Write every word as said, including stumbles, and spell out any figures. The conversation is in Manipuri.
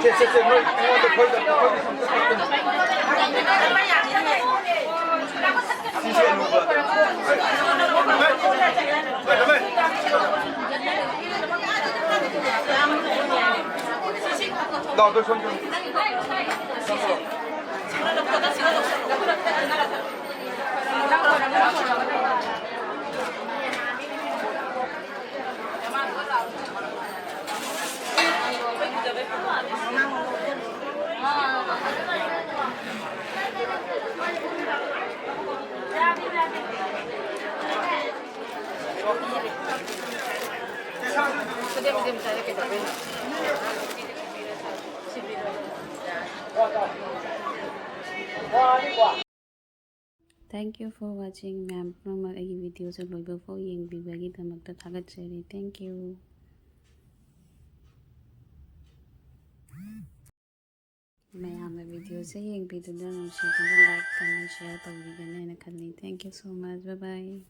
ꯁꯦ, ꯁꯦ, ꯁꯦ, ꯅꯣꯏ ꯑꯩꯉꯣꯟꯗ ꯈꯣꯏꯗ, ꯈꯣꯏꯗ, ꯈꯣꯏꯗ꯫ ꯁꯤꯁꯦ ꯑꯃꯨꯛ꯫ ꯂꯥꯎ, ꯑꯗꯣ ꯁꯣꯝꯗ꯫ Thank you for watching, ꯃꯌꯥꯝ ꯄꯨꯝꯅꯃꯛ ꯑꯩꯒꯤ ꯚꯤꯗꯤꯑꯣꯁꯦ ꯂꯣꯏꯕ ꯐꯥꯎ ꯌꯦꯡꯕꯤꯕꯒꯤꯗꯃꯛꯇ ꯊꯥꯒꯠꯆꯔꯤ꯫ Thank you꯫ ꯃꯌꯥꯝꯅ ꯚꯤꯗꯤꯑꯣꯁꯦ ꯌꯦꯡꯕꯤꯗꯨꯅ ꯅꯨꯡꯁꯤꯗꯨꯅ like, comment, share ꯇꯧꯕꯤꯒꯅꯤ ꯍꯥꯏꯅ ꯈꯜꯂꯤ꯫ Thank you so much. Bye bye꯫